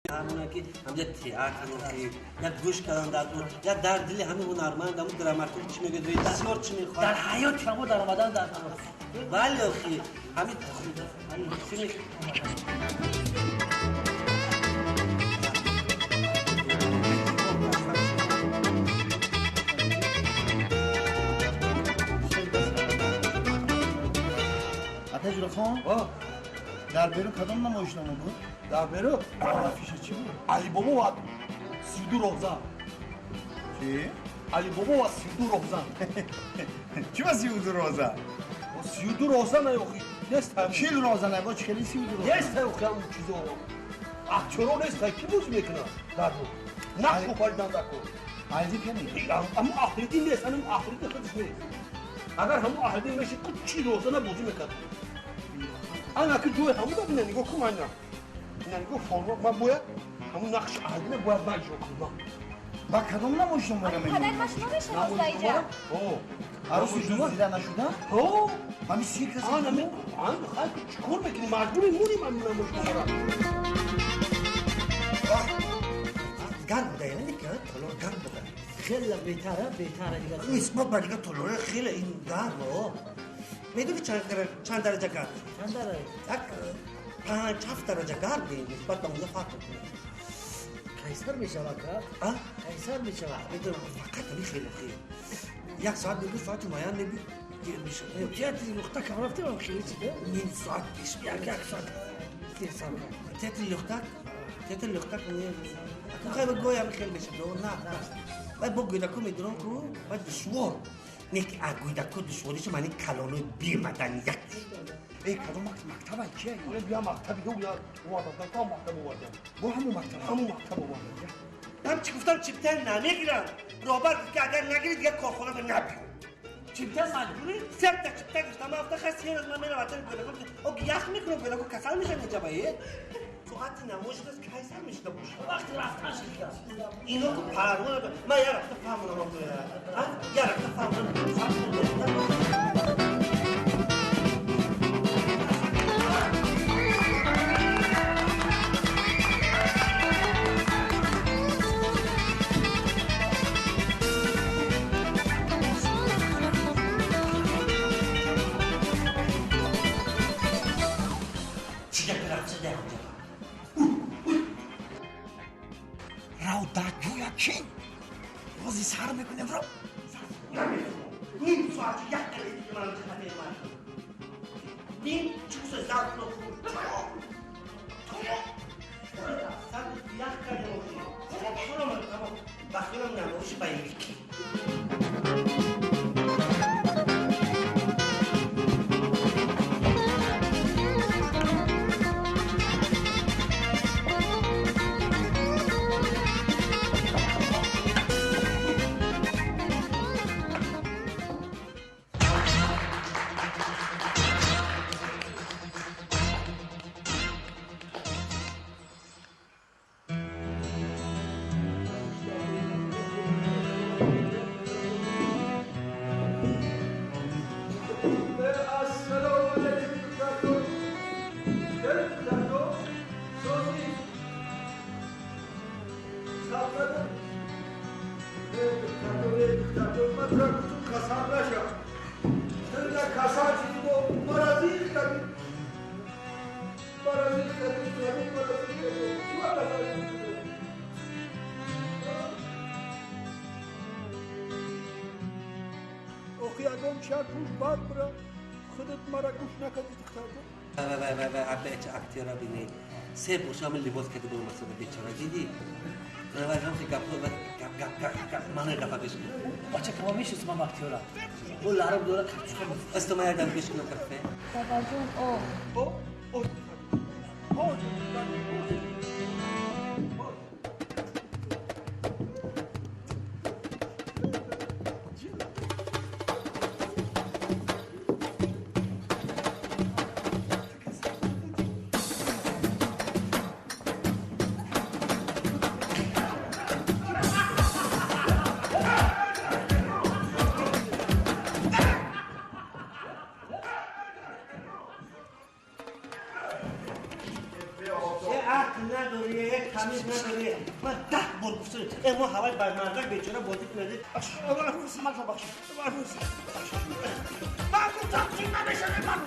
Фаҳмона ки ҳамҷа театр як гӯш кардан дар кор, як дар дили ҳамин ҳунарманд, ҳамун драматург чӣ мегӯяд, режиссёр чӣ мехоҳад. Дар ҳаёт шумо даромадан дар бале охи ҳамин филми Атаҷурахон, дар берун кадом намоишнома буд? Дар берун? Афиша чӣ буд? Алибобо ва 32 роҳзан. Чӣ? Алибобо ва 32 роҳзан. Чӣ ба 32 роҳзан? 32 роҳзан охи нест. 40 роҳзан бо чӣ хеле 32 роҳзан? Нест охи ҳамун чизо. Актёро нест, ки бозӣ мекунад дар рӯ? Нақш офаридан дар кор. Алидин кани? Ҳамун Аҳлиддин нест, ҳамун Аҳлиддин худаш нест. Агар ҳамун Аҳлиддин мешид, ку 40 роҳзана бозӣ мекард. Ана ки ҷои ҳамун бина нигоҳ кун ана. Ина нигоҳ форма ман бояд ҳамун нақши Аҳлиддинро бояд ман иҷро кунам. Ба кадом намоишномаро мегӯӣ? Падар ма шумо мешиносед инҷа? Арӯси дуздида нашуда? Ҳо. Ҳамин си кас. Ана мен ан хай чӣ кор мекунӣ? Маҷбурем мурим ҳамин намоишномаро. Гарм буда, яъне ки толор гарм буда. Хеле беҳтара, беҳтара дигар. Нисбат ба дигар толорҳо хеле ин гарм, о. Медонӣ чанд дараҷа гарм? Чанд дараҷа? Як 5-7 дараҷа гарм нисбат ба онҷо фарқ мекунад. Қайсар мешавад, ка? Қайсар мешавад. Медонам, фақат ҳамин хеле хеле. Як соат мебуд, соати муайян мебуд. Театри Лухтак ҳам рафтем, ҳам хеле чида? Ним соат пеш. Як соат. Театри Лухтак? Театри Лухтак хай гоҳе ҳам хеле мешавад. На, на. Вай бо гӯйдако медонам ку, вай душвор. Не ки а гӯйдако душворишу маъни калонои бемаданият. Э, кадом мактаба чия? Я мактаби ё я овардам, дар мактаб овардам. Бо ҳамун мактаб? Ҳамун мактаб овардам. Ман чӣ гуфтам, чиптар намегирам. Роҳбар гуфт ки агар нагирӣ дигар корхона ба набиё. Чиптар маҷбурӣ? Сета чиптар гирифтам, ман гуфтам хай се рӯз ман меравам ватани гӯйдако. О, ях мекунам, гӯйдако касал мешавад инҷа ба е. Соати намоз шудааст, кай сар мешуда бошад? Вақти рафтан шуд. Ино ку парво надорад. Ман як рафта фаҳмонам, як рафта фаҳмонам. Бози сар мекунем ро. Ним соати як калиди ки ман хатаи ман. Ним чӯса завқро хӯрд. Сар як кардем охи. Хӯрам тамом. Ба хӯрам намоиши боевики. Актера бинед. Се боша ҳамин либос карда бо масада бечора дидӣ? Вай ҳам гап гап гап гап гап мана гапа гӯш кун. Бача кама мешиносам ман актёра. Бо лараб дора капчука. Аста ман якдам гӯш кунам кафе. Бабаҷон, о. О, о. О, Надорӣ. Ман 10 бор гуфтам, э мо ҳавай бар мардак бечора бозӣ кунад. Ман гуфтам чӣ намешавад, ман.